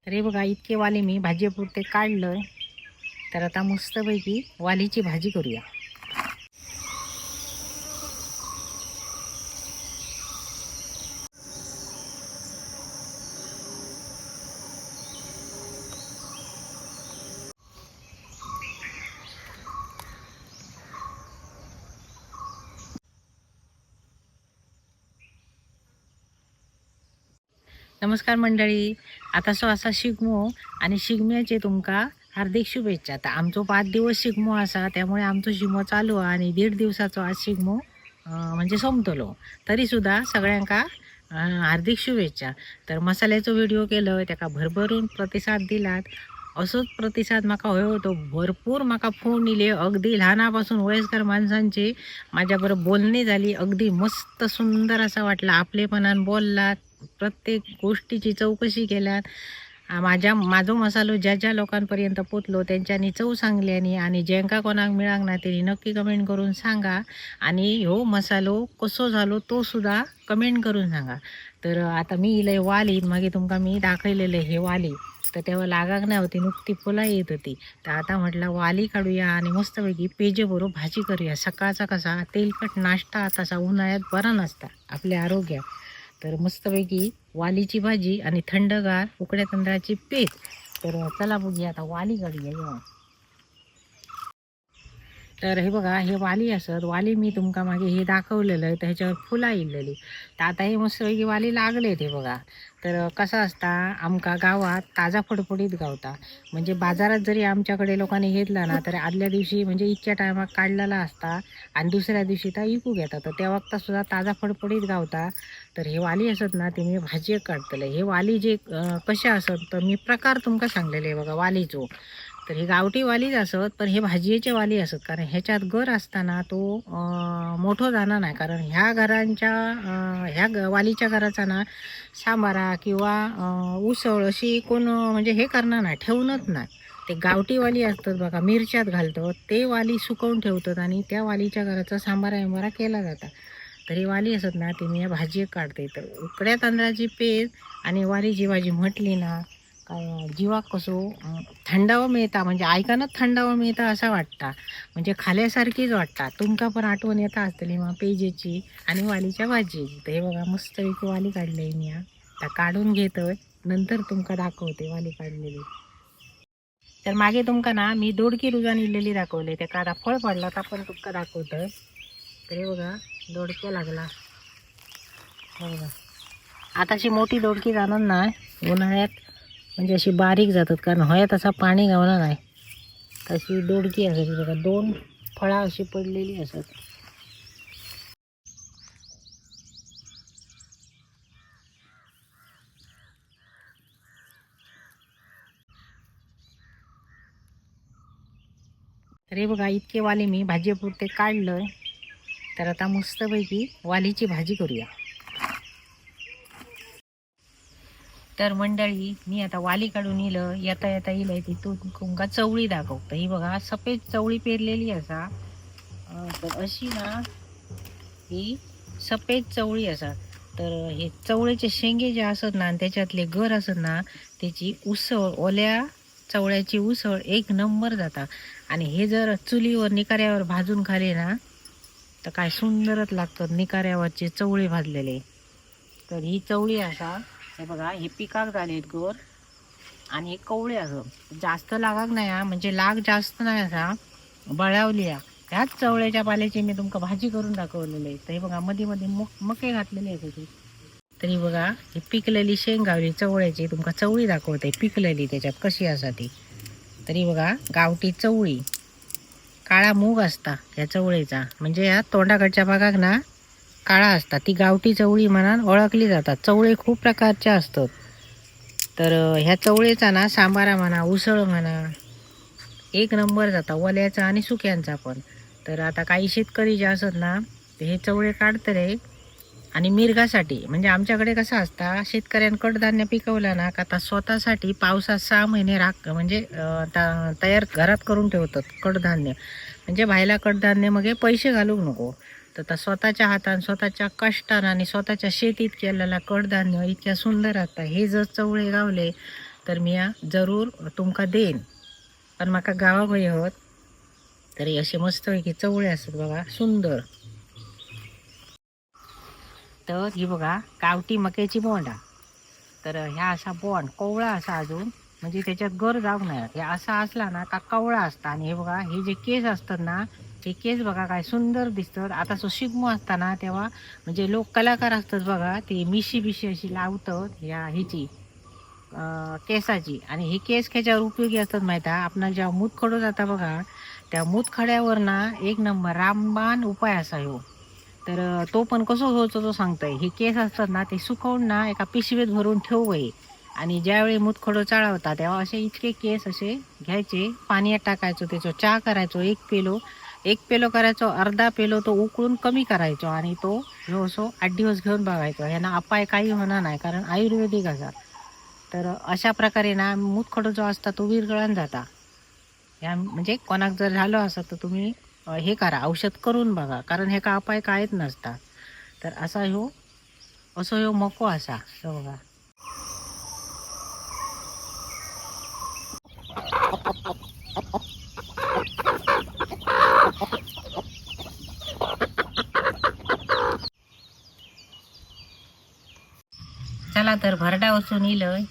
तर हे बघा इतके वाले मी भाजीपुरते काढलं. तर आता मस्तपैकी वालीची भाजी करूया. नमस्कार मंडळी, आता सो असा शिगमो आणि शिगम्याचे तुमका हार्दिक शुभेच्छा. तर आमचो 5 दिवस शिगमो असा, त्यामुळे आमचो शिगमो चालू आहे आणि 1.5 दिवसाचो आज शिगमो म्हणजे संपतलो. तरीसुद्धा सगळ्यांका हार्दिक शुभेच्छा. तर मसाल्याचो व्हिडिओ केलं त्याका भरभरून प्रतिसाद दिलात. असोच प्रतिसाद म्हाका हयो होतो. भरपूर म्हाका फोन इले, अगदी लहानापासून वयस्कर माणसांचे माझ्याबरोबर बोलणी झाली. अगदी मस्त सुंदर असा वाटला, आपलेपणान बोललात, प्रत्येक गोष्टीची चौकशी केल्यात. माझो मसालो ज्या ज्या लोकांपर्यंत पोचलो त्यांच्यानी चव सांगल्यानी आणि ज्यांका कोणाक मिळाक ना त्यांनी नक्की कमेंट करून सांगा आणि ह्यो मसालो कसो झालो तो सुद्धा कमेंट करून सांगा. तर आता मी इलय वाली, मागीर तुमकां मी दाखयलेले हे वाली, तर तेव्हा लागाक नाही होती, नुकती फुलां येत होती. तर आता म्हटलं वाली काढूया आणि मस्तपैकी पेजे बरोबर भाजी करूया. सकाळचा कसा तेलकट नाश्ता तसा उन्हाळ्यात बरा नसता आपल्या आरोग्यात. तर मस्तपैकी वालीची भाजी आणि थंडगार उकड्या तांदळाची पेज. तर चला बघूया आता वाली काढूया जेवण. तर हे बघा हे वाली असत, वाली मी तुमका मागे हे दाखवलेलं आहे, तर ह्याच्यावर फुला इल्लेली. तर आता हे मस्तपैकी वाली लागले ते बघा. तर कसं असता आमका गावात ताजा फडफडीत गावता, म्हणजे बाजारात जरी आमच्याकडे लोकांनी घेतला ना तर आदल्या दिवशी म्हणजे इतक्या टायमात काढलेला असता आणि दुसऱ्या दिवशी त्या इकू घेता, तर त्या वक्ता सुद्धा ताजा फडफडीत गावता. तर हे वाली असत ना ते मी भाजी काढतले. हे वाली जे कसे असत तर मी प्रकार तुमका सांगलेले आहे बघा वालीचो. तर हे गावठी वालीच असत पण हे भाजयेचे वाली असत, कारण ह्याच्यात गर असताना तो मोठो जाणार नाही, कारण ह्या घरांच्या ह्या वालीच्या घराचा ना सांबारा किंवा उसळ अशी कोण म्हणजे हे करणार नाही, ठेवणच नाही. ते गावठी वाली असतात बघा, मिरच्यात घालतात ते वाली सुकवून ठेवतात आणि त्या वालीच्या घराचा सांबारा बिंबारा केला जाता. तर ही वाली असत ना ती मी या भाजी काढते. तर उकड्या तांदळाची पेज आणि वालीची भाजी म्हटली ना काय जीवाक कसो थंडावा मिळता, म्हणजे ऐकानच थंडावा मिळता असा वाटता, म्हणजे खाल्यासारखीच वाटता. तुमका पण आठवण येता आसतली मग पेजेची आणि वालीच्या भाजयेची. तर हे बघा मस्तपैकी वाली काढली मी, आता काढून घेतोय, नंतर तुमका दाखवते वाली काढलेली. तर मागे तुमका ना मी दोडकी रुजान इल्लेली दाखवले, त्या आता फळ पडला तर पण तुमका दाखवतोय. तर हे बघा दोडक्या लागला, हे बघा आता अशी मोठी दोडकी जाणार नाही उन्हाळ्यात, म्हणजे अशी बारीक जातात कारण हया तसा पाणी गावणार नाही. तशी दोडकी असत बघा, 2 फळा अशी पडलेली असत. तर हे बघा इतके वाले मी भाजीपुरते काढलं. तर आता मस्तपैकी वालीची भाजी करूया. तर मंडळी मी आता वाली काढून इलं, येता येता इलंय तिथून तुमका चवळी दाखवतो. ही बघा सफेद चवळी पेरलेली असा. तर अशी ना ही सफेद चवळी असा. तर हे चवळीचे शेंगे जे असत ना आणि त्याच्यातले गर असत ना त्याची उसळ, ओल्या चवळ्याची उसळ एक नंबर जाता. आणि हे जर चुलीवर निकाऱ्यावर भाजून खाले ना तर काय सुंदरच लागतात निकाऱ्यावरचे चवळे भाजलेले. तर ही चवळी असा, हे बघा हे पिकाक झालेत गर आणि हे कवळे असं जास्त लागाक नाही हा, म्हणजे लाग जास्त नाही असा बळावली हा. ह्याच चवळ्याच्या पाल्याची मी तुमका भाजी करून दाखवलेली आहे. तर हे बघा मध्ये मध्ये मके घातलेले आहेत त्याचे. तरी बघा ही पिकलेली शेंगावली चवळ्याची तुमका चवळी दाखवते पिकलेली, त्याच्यात कशी असा ती. तरी बघा गावठी चवळी, काळा मूग असता ह्या चवळीचा, म्हणजे ह्या तोंडाकडच्या भागाक ना काळा असता, ती गावठी चवळी म्हणून ओळखली जातात. चवळी खूप प्रकारच्या असतात. तर ह्या चवळीचा ना सांबारा म्हणा उसळ म्हणा एक नंबर जाता, ओल्याचा आणि सुक्यांचा पण. तर आता काही शेतकरी जे असत ना ते हे चवळे काढतले आणि मिरगासाठी, म्हणजे आमच्याकडे कसं असता शेतकऱ्यांनी कडधान्य पिकवलं ना का आता स्वतःसाठी पावसात 6 महिने राख म्हणजे तयार घरात करून ठेवतात कडधान्य, म्हणजे बायला कडधान्य मग हे पैसे घालू नको. तर आता स्वतःच्या हातान स्वतःच्या कष्टानं आणि स्वतःच्या शेतीत केलेला कडधान्य इतक्या सुंदर असतात. हे जर चवळे गावले तर मी जरूर तुमका देईन, पण माका गावाक होत. तरी असे मस्तपैकी चवळे असत बघा सुंदर. तर ही बघा गावठी मक्याची बोंडा. तर ह्या असा बोंड कोवळा असा अजून, म्हणजे त्याच्यात गर जाऊ नये, हे असा असला ना का कवळा असता. आणि हे बघा हे जे केस असतात ना ते केस बघा काय सुंदर दिसतात. आता तो शिगमो असताना तेव्हा म्हणजे लोक कलाकार असतात बघा, ते मिशी बिशी अशी लावतात ह्या ह्याची केसाची. आणि हे केस ह्याच्यावर उपयोगी असतात माहिती आहे आपल्याला. जेव्हा मूतखडो जाता बघा त्या मूतखड्यावर ना एक नंबर रामबाण उपाय असा ह्यो. तर तो पण कसं होतो तो सांगतोय. हे केस असतात ना ते सुकवून ना एका पिशवीत भरून ठेवू आणि ज्यावेळी मूतखडो चढवता तेव्हा असे इतके केस असे घ्यायचे, पाण्यात टाकायचो, त्याचो चहा करायचो, एक पेलो करायचो, अर्धा पेलो तो उकळून कमी करायचो आणि तो ह्यो असो 8 दिवस घेऊन बघायचो. ह्यांना अपाय काही होणार नाही कारण आयुर्वेदिक असा. तर अशा प्रकारे ना मूतखडो जो असता तो विरघळून जाता. ह्या म्हणजे कोणाक जर झालं असं तर तुम्ही हे करा, औषध करून बघा, कारण हे का अपाय काहीच नसता. तर असा ह्यो असो ह्यो मको असा हो बघा. चला तर भरडा वचून इलय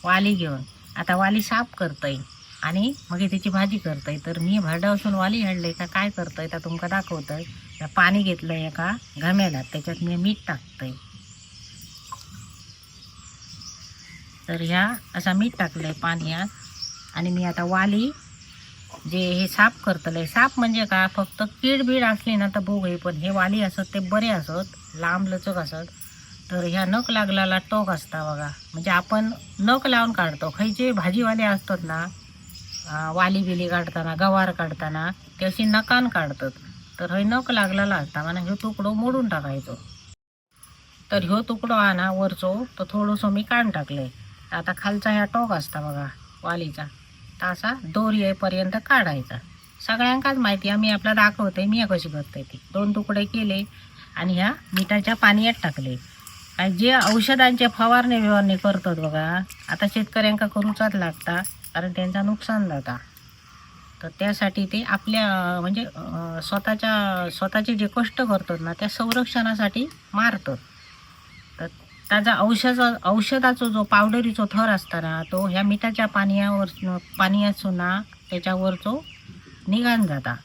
वाली घेऊन. आता वाली साफ करतय आणि मग त्याची भाजी करतय. तर मी भरडा वचून वाली हाडलंय का काय करतय तर तुमका दाखवतय. तर पाणी घेतलंय एका घमेल्यात, त्याच्यात मी मीठ टाकतय. तर ह्या असा मीठ टाकलंय पाण्यात आणि मी आता वाली जे हे साफ करतले. साफ म्हणजे का फक्त कीड बीड असली ना तर बघ, पण हे वाली असत ते बरे असत, लांब लचक असत. तर ह्या नख लागलेला टोक असता बघा, म्हणजे आपण नख लावून काढतो. खयचे भाजीवाले असतात ना वाली बिली काढताना गवार काढताना ते अशी नकान काढतात. तर हे नख लागलेला असता म्हणून ह्यो तुकडो मोडून टाकायचो. तर ह्यो तुकडो हा ना वरचो तो थोडंसं मी काढून टाकलंय. आता खालचा ह्या टोक असता बघा वालीचा, तर असा दोरी येईपर्यंत काढायचा. सगळ्यांकाच माहिती आहे, मी आपला दाखवते मी कशी करते ती. 2 तुकडे केले आणि ह्या मिठाच्या पाण्यात टाकले. आणि जे औषधांचे फवारणी बिवारणी करतात बघा आता शेतकऱ्यांका करूचाच लागता, कारण त्यांचा नुकसान जाता. तर त्यासाठी ते आपल्या म्हणजे स्वतःचे जे कष्ट करतात ना त्या संरक्षणासाठी मारतात. तर त्याचा औषधाचा जो पावडरीचो थर असता ना तो ह्या मिठाच्या पाण्यासून ना त्याच्यावरचो निघान जाता,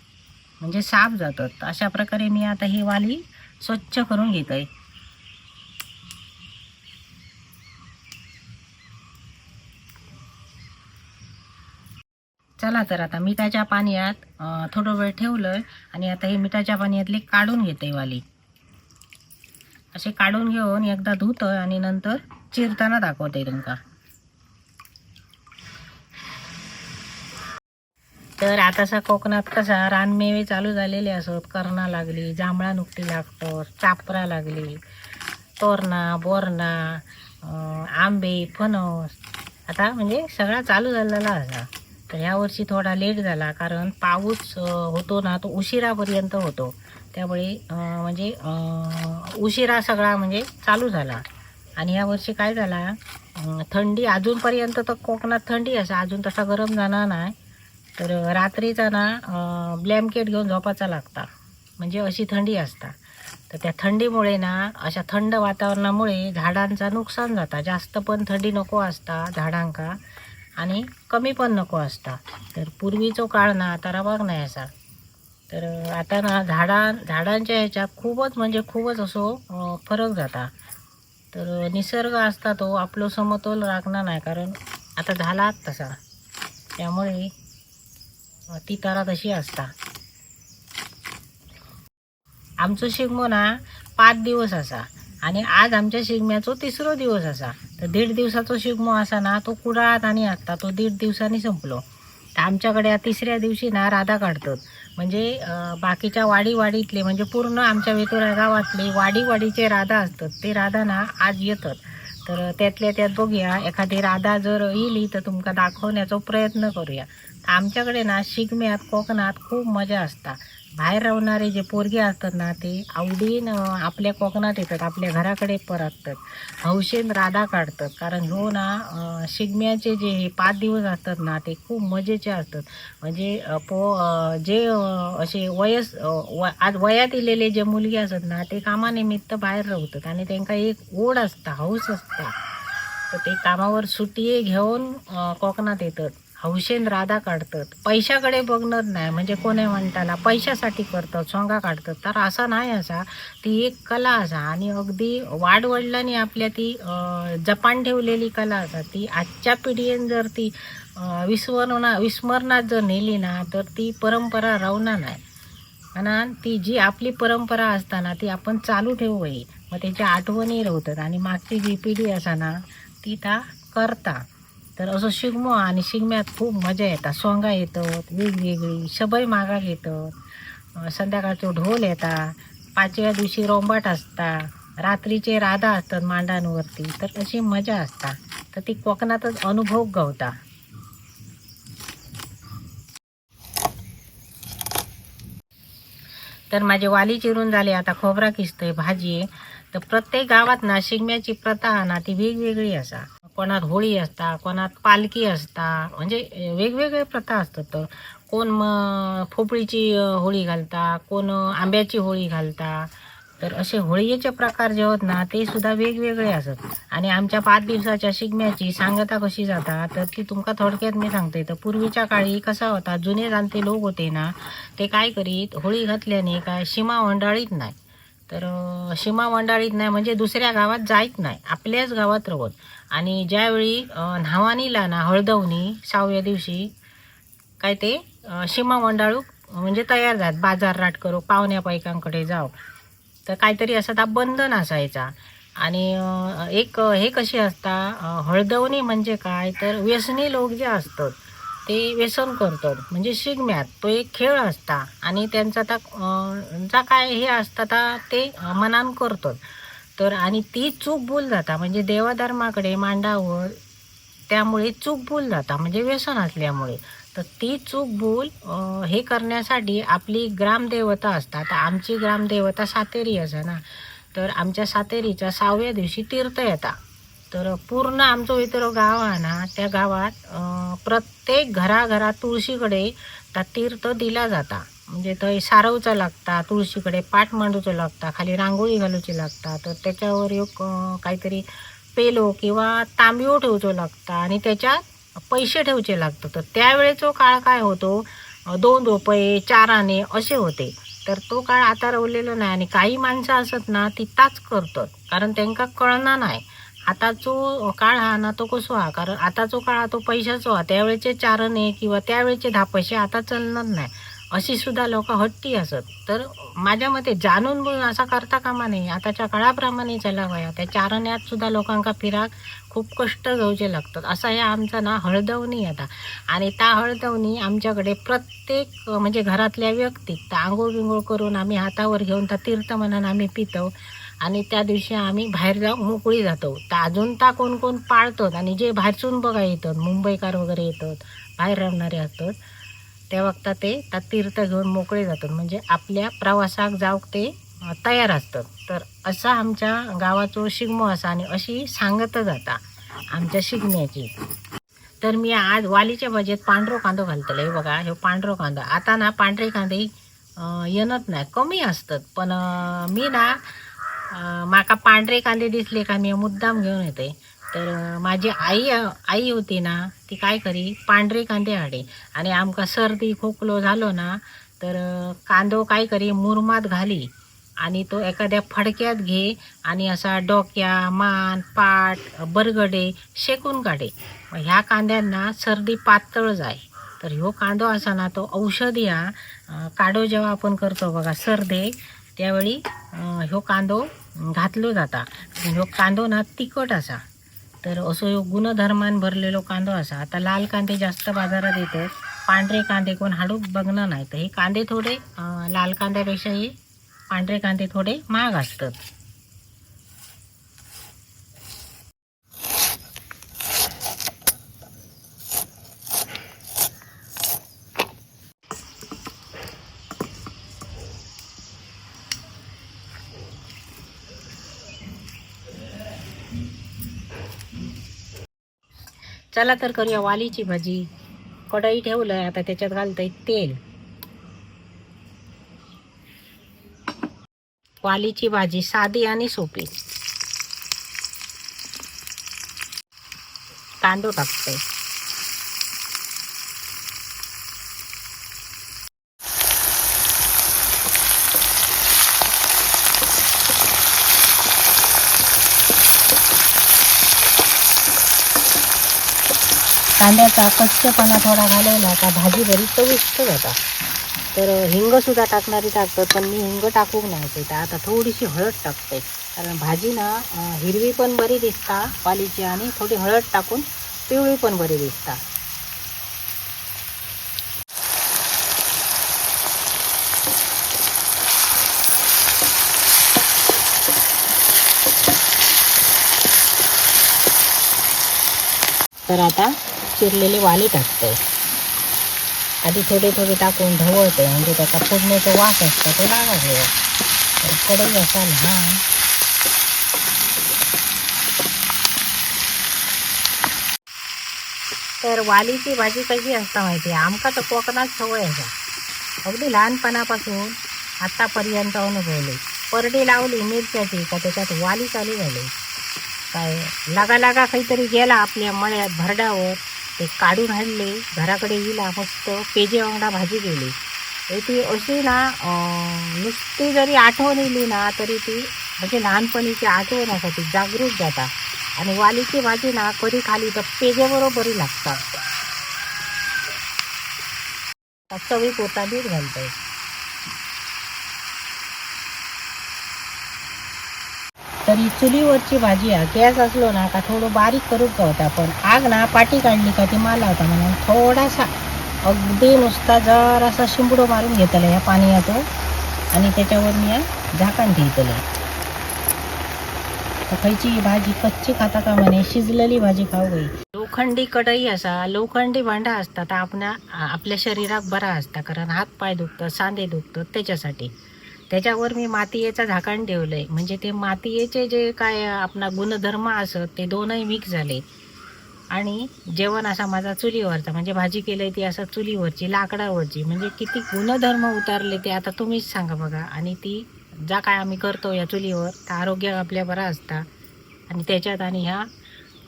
म्हणजे साफ जातात. अशा प्रकारे मी आता ही वाली स्वच्छ करून घेतोय. चला तर आता मिठाच्या पाण्यात थोडं वेळ ठेवलंय आणि आता हे मिठाच्या पाण्यातली काढून घेते वाली. असे काढून घेऊन एकदा धुतोय आणि नंतर चिरताना दाखवते तुमका. तर आताचा कोकणात कसा रानमेवे चालू झालेले असत, करणा लागली, जांभळा नुकती लागतं, चापरा लागली, तोरणा बोरणा, आंबे फणस, आता म्हणजे सगळा चालू झालेला असा. तर ह्या वर्षी थोडा लेट झाला कारण पाऊस होतो ना तो उशिरापर्यंत होतो, त्यामुळे म्हणजे उशिरा सगळा म्हणजे चालू झाला. आणि ह्या वर्षी काय झाला, थंडी अजूनपर्यंत तर कोकणात थंडी असा अजून तसा गरम जाणार नाही. तर रात्रीचा ना ब्लँकेट घेऊन झोपायचा लागता, म्हणजे अशी थंडी असता. तर त्या थंडीमुळे ना अशा थंड वातावरणामुळे झाडांचा नुकसान जाता. जास्त पण थंडी नको असता झाडांका आणि कमी पण नको असता. तर पूर्वीचो काळ ना आता रवाग नाही असा. तर आता ना झाडांच्या ह्याच्यात खूपच म्हणजे खूपच असो फरक जाता. तर निसर्ग असता तो आपलो समतोल राखणार नाही, कारण आता झाला तसा, त्यामुळे ती तरा तशी असता. आमचो शिगमो ना 5 दिवस असा आणि आज आमच्या शिगम्याचो तिसरो दिवस असा. तर 1.5 दिवसाचो शिगमो असा ना तो कुडाळात आणि असता, तो 1.5 दिवसांनी संपलो. तर आमच्याकडे तिसऱ्या दिवशी ना राधा काढतात, म्हणजे बाकीच्या वाडीवाडीतले म्हणजे पूर्ण आमच्या वेतुरा गावातले वाडीवाडीचे राधा असतात, ते राधा ना आज येतात. तर त्यातल्या त्यात बघूया एखादी राधा जर येईल तर तुमका दाखवण्याचा प्रयत्न करूया. आमच्याकडे ना शिगम्यात कोकणात खूप मजा असता. बाहेर रावणारे जे पोरगे असतात ना ते आवडीन आपल्या कोकणात येतात, आपल्या घराकडे परततात, हौशेन राधा काढतात. कारण हो ना शिगम्याचे जे हे 5 दिवस असतात ना ते खूप मजेचे असतात. म्हणजे जे असे वयस आज वयात इलेले जे मुलगे असतात ना ते कामानिमित्त बाहेर रावतात आणि त्यांका एक ओढ असता, हौस असता. तर ते कामावर सुट्टी घेऊन कोकणात येतात, हौशेन राधा काढतात, पैशाकडे बघणार नाही. म्हणजे कोणी म्हणताला पैशासाठी करतात, सोंगा काढतात, तर असा नाही. असा ती एक कला असा आणि अगदी वाडवडिलांनी आपल्या ती जपान ठेवलेली कला असा. ती आजच्या पिढीन जर ती विस्मरणात जर नेली ना तर ती परंपरा रावणार नाही. आणि ती जी आपली परंपरा असताना ती आपण चालू ठेवू, मग त्याच्या आठवणी राहतात आणि मागची जी पिढी असा ना ती त्या करता. तर असं शिगमो आणि शिगम्यात खूप मजा येतात. सोंगा येतात वेगवेगळी, शबय मागाक येतात, संध्याकाळचो ढोल येता, 5व्या दिवशी रोंबाट असता, रात्रीचे राधा असतात मांडांवरती. तर अशी मजा असता. तर ती कोकणातच अनुभव गावता. तर माझे वाली चिरून झाले, आता खोबरा किसतोय भाजी. तर प्रत्येक गावात ना शिगम्याची प्रथा ना ती वेगवेगळी असा. कोणात होळी असता, कोणात पालखी असता, म्हणजे वेगवेगळे प्रथा असतात. तर कोण मग फोपळीची होळी घालता, कोण आंब्याची होळी घालता. तर असे होळीचे प्रकार जे होत ना ते सुद्धा वेगवेगळे असत. आणि आमच्या 5 दिवसाच्या शिगम्याची सांगता कशी जाता तर ती तुमका थोडक्यात मी सांगते. तर पूर्वीच्या काळी कसा होता, जुने जाणते लोक होते ना ते काय करीत, होळी घातल्याने काय सीमा ओंडाळीत नाही. तर सीमा ओंडाळीत नाही म्हणजे दुसऱ्या गावात जायत नाही, आपल्याच गावात राहत. आणि ज्यावेळी न्हावानीला ना हळदवणी 6व्या दिवशी काय ते सीमा ओंडाळूक म्हणजे तयार जात, बाजार राट करू, पाहुण्या पायकांकडे जाऊ, तर काहीतरी असं त्या बंधन असायचा. आणि एक हे कशी असता हळदवणी म्हणजे काय, तर व्यसनी लोक जे असतात ते व्यसन करतात, म्हणजे शिगम्यात तो एक खेळ असता आणि त्यांचा त्या जा काय हे असता ता ते मनान करतात. तर आणि ती चूक भूल जाता, म्हणजे देवाधर्माकडे मांडावर त्यामुळे चूक भूल जाता, म्हणजे व्यसन असल्यामुळे. तर ती चूक भूल हे करण्यासाठी आपली ग्रामदेवता असतात. आता आमची ग्रामदेवता सातेरी असा ना, तर आमच्या सातेरीच्या 6व्या दिवशी तीर्थ येता. तर पूर्ण आमचं इतर गाव आहे ना त्या गावात प्रत्येक घराघरात तुळशीकडे त्या तीर्थ दिला जाता. म्हणजे थंय सारवचा लागता, तुळशीकडे पाट मांडूचो लागता, खाली रांगोळी घालूची लागता. तर त्याच्यावर एक काहीतरी पेलो किंवा तांब्यो ठेवचो लागता आणि त्याच्यात पैसे ठेवचे लागतात. तर त्यावेळेचो काळ काय होतो, 2 रुपये 4 आणे असे होते. तर तो काळ आता रवलेलो नाही. आणि काही माणसं असत ना ती ताच करतात, कारण त्यांका कळना नाही आताचो काळ हा ना तो कसो हा. कारण आताचो काळ हा तो पैशाचो हा, त्यावेळेचे 4 आणे किंवा त्यावेळेचे 10 पैसे आता चलणार नाही, अशी सुद्धा लोक हट्टी असत. तर माझ्या मते जाणून बुजून असा करता कामा नये, आताच्या काळाप्रमाणे चलावया. त्या 4 आण्यात सुद्धा लोकांका फिराक खूप कष्ट घेवचे लागतात. असा ह्या आमचा ना हळदवणी येता. आणि त्या हळदवणी आमच्याकडे प्रत्येक म्हणजे घरातल्या व्यक्तीक त्या आंघोळ बिंघोळ करून आम्ही हातावर घेऊन त्या तीर्थ म्हणान आम्ही पितो आणि त्या दिवशी आम्ही बाहेर जाऊन मोकळी जातो. तर अजून त्या कोण कोण पाळतात आणि जे बाहेरचून बघा येतात, मुंबईकार वगैरे येतात, बाहेर राहणारे असतात, त्या वक्ता ते त्या तीर्थ घेऊन मोकळे जातात, म्हणजे आपल्या प्रवासाक जाऊक ते तयार असतात. तर असा आमच्या गावाचो शिगमो असा आणि अशी सांगत जाता आमच्या शिगम्याची. तर मी आज वालीच्या भाजयेत पांढरो कांदो घालतले. हे बघा, हे पांढरो कांदो. आता ना पांढरे कांदे येणत नाही, कमी असतात. पण मी ना माका पांढरे कांदे दिसले का मी मुद्दाम घेऊन येते. तर माझी आई होती ना ती काय करी, पांढरे कांदे हाडे. आणि आमका सर्दी खोकलो झालो ना तर कांदो काय करी मुरमात घाली आणि तो एखाद्या फडक्यात घे आणि असा डोक्या मान पाठ बरगडे शेकून काढे. मग ह्या कांद्यांना सर्दी पातळ जाय. तर ह्यो कांदो असा ना तो औषधी हा. काढो जेव्हा आपण करतो बघा सर्दे, त्यावेळी ह्यो कांदो घातलो जाता. ह्यो कांदो ना तिखट असा, तर असो ह्यो गुणधर्मान भरलेलो कांदो असा. आता लाल कांदे जास्त बाजारात येतात, पांढरे कांदे कोण हाडूक बघणार नाही. तर हे कांदे थोडे लाल कांद्यापेक्षा हे पांढरे कांदे थोडे महाग असतात. चला तर करूया वालीची भाजी. कढई ठेवलंय, आता त्याच्यात घालतंय तेल. वालीची भाजी साधी आणि सोपी. कांदो टाकते. कांद्याचा कच्चेपणा थोडा घालवला का भाजी बरी चविष्ट जाता. तर हिंगसुद्धा टाकणारी टाकतात, पण मी हिंग टाकूक नाही. तर आता थोडीशी हळद टाकते, कारण भाजी ना हिरवी पण बरी दिसता वालीची आणि थोडी हळद टाकून पिवळी पण बरी दिसता. तर आता चिरलेले वाली टाकते. आधी थोडे थोडे टाकून ढवळते, म्हणजे त्याचा फोडणीचा वास असतो तो लागायचा. तर कढई असा लहान. तर वालीची भाजी कशी असता माहिती आहे? आमका तर कोकणात सवय असा, अगदी लहानपणापासून आत्तापर्यंत अनुभवले. परडी लावली मिरच्याची का त्याच्यात वाली चालू झाली. काय लागा लागा काहीतरी गेला आपल्या मळ्यात भरडावर, ते काढून आणले, घराकडे येईला मस्त पेजे वांगडा भाजी केली. तर ती अशी ना नुसती जरी आठवण येली ना तरी ती म्हणजे लहानपणीची आठवण असा ती जागृत जाता. आणि वालीची भाजी ना कधी खाली तर पेजेबरोबर बरी लागतात. चवी पोता मीठ घालतोय. तरी चुलीवरची भाजी आहे, गॅस असलो ना का थोडं बारीक करूक गावता, पण आग ना पाटी काढली का ती माला होता, म्हणून थोडासा अगदी नुसता जरासा शिंबडो मारून घेतला ह्या पाण्यातो आणि त्याच्यावर मी या झाकण ठेवतले. तर खयची भाजी कच्ची खाता का म्हणे, शिजलेली भाजी खाऊ गई. लोखंडी कढई असा, लोखंडी भांडा असता तर आपल्या शरीराक बरा असता, कारण हात पाय दुखतात, सांधे दुखतात त्याच्यासाठी. त्याच्यावर मी मातीयेचं झाकण ठेवलंय, म्हणजे ते मातीयेचे जे काय आपला गुणधर्म असत ते दोनही मिक्स झाले. आणि जेवण असा माझा चुलीवरचा, म्हणजे भाजी केली ती असं चुलीवरची लाकडावरची, म्हणजे किती गुणधर्म उतारले ते आता तुम्हीच सांगा बघा. आणि ती जा काय आम्ही करतो या चुलीवर तर आरोग्य आपल्या बरं असता. आणि त्याच्यात आणि ह्या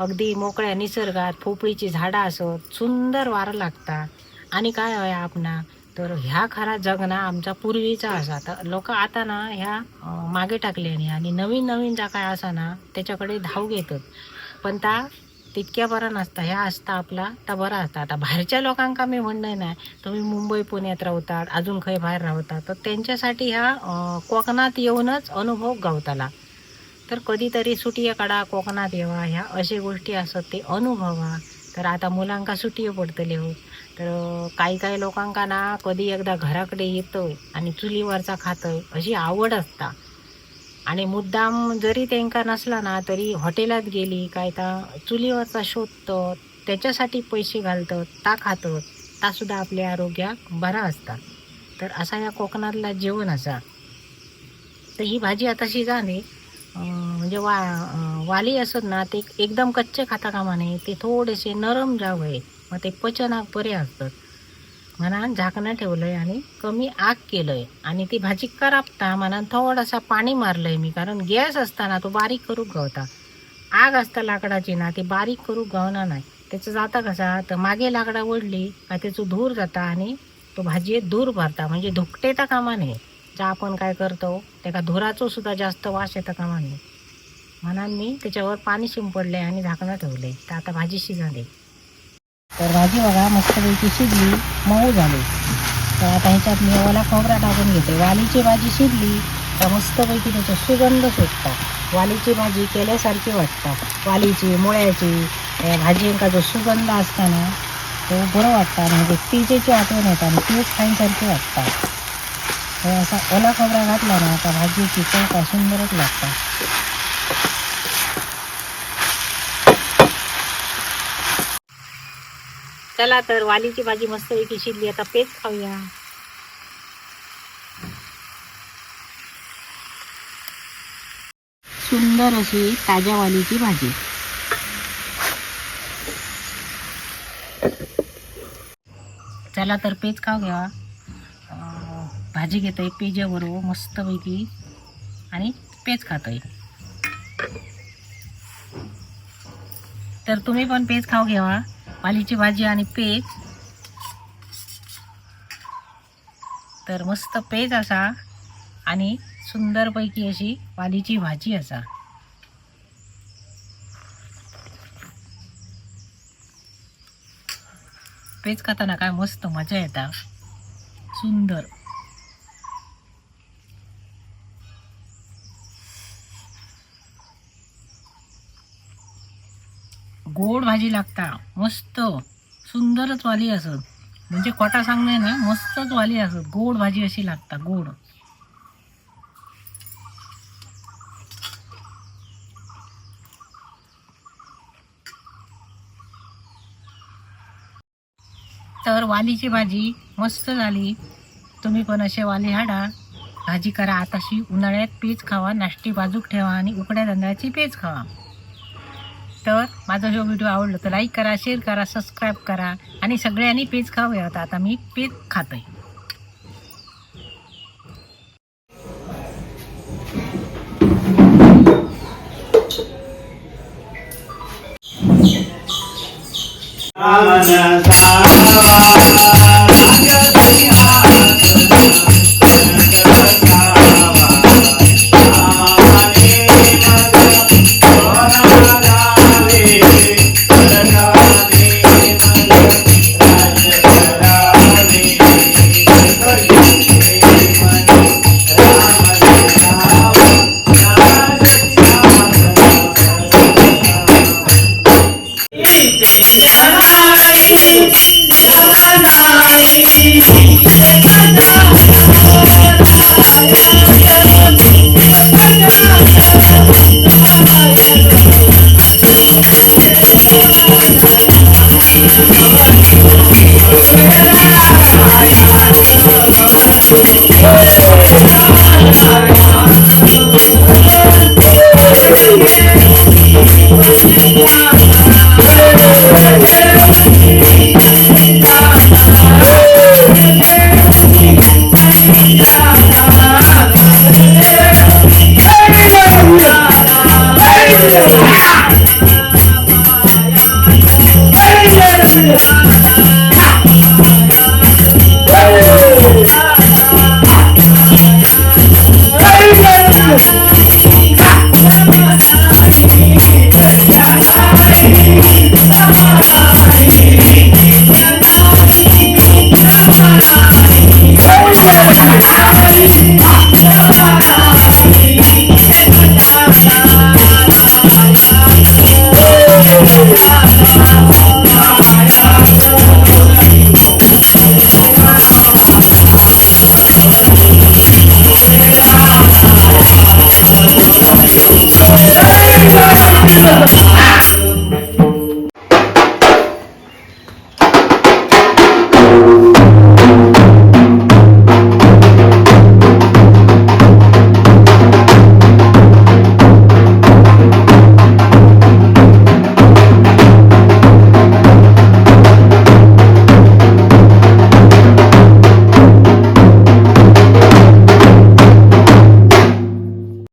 अगदी मोकळ्या निसर्गात पोपळीची झाडं असत, सुंदर वारं लागता. आणि काय होय आपणा तर ह्या खरा जग ना आमचा पूर्वीचा असा. तर लोक आता ना ह्या मागे टाकले आणि नवीन नवीन ज्या काय असा ना त्याच्याकडे धाव घेतात, पण त्या तितक्या बरा नसता. ह्या असता आपला तर बरा असता. आता बाहेरच्या लोकांका मी म्हणणं नाही, तुम्ही मुंबई पुण्यात राहतात, अजून खंय बाहेर राहतात, तर त्यांच्यासाठी ह्या कोकणात येऊनच अनुभव गावताला. तर कधीतरी सुटिये काढा, कोकणात येवा, ह्या असे गोष्टी असत ते अनुभवा. तर आता मुलांका सुटियो पडतले हो, तर काही काही लोकांका ना कधी एकदा घराकडे येतोय आणि चुलीवरचा खातोय अशी आवड असता. आणि मुद्दाम जरी त्यांका नसला ना तरी हॉटेलात गेली काय तर चुलीवरचा शोधतं, त्याच्यासाठी पैसे घालतात, ता खातात, ता सुद्धा आपल्या आरोग्याक बरा असता. तर असा या कोकणातला जेवण असा. तर ही भाजी आता शिजाने म्हणजे वाली असत ना ते एकदम कच्चे खाता कामा नये, ते थोडेसे नरम जावे, मग ते पचनाक बरे असतात म्हणून झाकणं ठेवलंय आणि कमी आग केलंय. आणि ती भाजी करापता म्हणून थोडासा पाणी मारलंय मी, कारण गॅस असताना तो बारीक करूक गावता. आग असता लाकडाची ना ती बारीक करूक गावना नाही. त्याचं जाता कसा तर मागे लाकडा ओढली का त्याचं धूर जाता आणि तो भाजयेत धूर भरता, म्हणजे धुकटेता कामा नये. ज्या आपण काय करतो त्याका धुराचो सुद्धा जास्त वास येता कामा नये, म्हणून मी त्याच्यावर पाणी शिंपडले आणि झाकणं ठेवले. तर आता भाजी शिजली. तर भाजी बघा मस्तपैकी शिजली, मऊ झाली. तर आता ह्याच्यात मी ओला खोबरा टाकून घेते. वालीची भाजी शिजली तर मस्तपैकी त्याचा सुगंध सुटता, वालीची भाजी केल्यासारखी वाटता. वालीची मुळ्याची या भाजींका जो सुगंध असता ना तो बरं वाटता, म्हणजे तिजेची आठवण येते आणि तीच खाईनसारखी वाटता. तर असा ओला खोबरा घातला ना तर भाजीची चव काय सुंदरच लागतात. चला तर वालीची भाजी मस्तपैकी शिजली, आता पेज खाऊया. सुंदर अशी ताज्या वालीची भाजी. चला तर पेज खाव घ्या. भाजी घेतोय पेजे बरोबर मस्तपैकी आणि पेज खातोय. तर तुम्ही पण पेज खाऊ घ्यावा, वालीची भाजी आणि पेज. तर मस्त पेज असा आणि सुंदरपैकी अशी वालीची भाजी असा. पेज खाताना काय मस्त मजा येता, सुंदर. गोड भाजी लागता, मस्त सुंदरच वाली असत. म्हणजे खोटा सांगणे ना, मस्तच वाली असत, गोड भाजी अशी लागता गोड. तर वालीची भाजी मस्त झाली. तुम्ही पण असे वाली हाडा, भाजी करा. आताशी उन्हाळ्यात पेज खावा, नाश्ती बाजूक ठेवा आणि उकड्या तांदळाची पेज खावा. तर माझा जो व्हिडिओ आवडला तर लाईक करा, शेअर करा, सबस्क्राईब करा आणि सगळ्यांनी पेज खाऊया. आता आता मी पेज खातोय.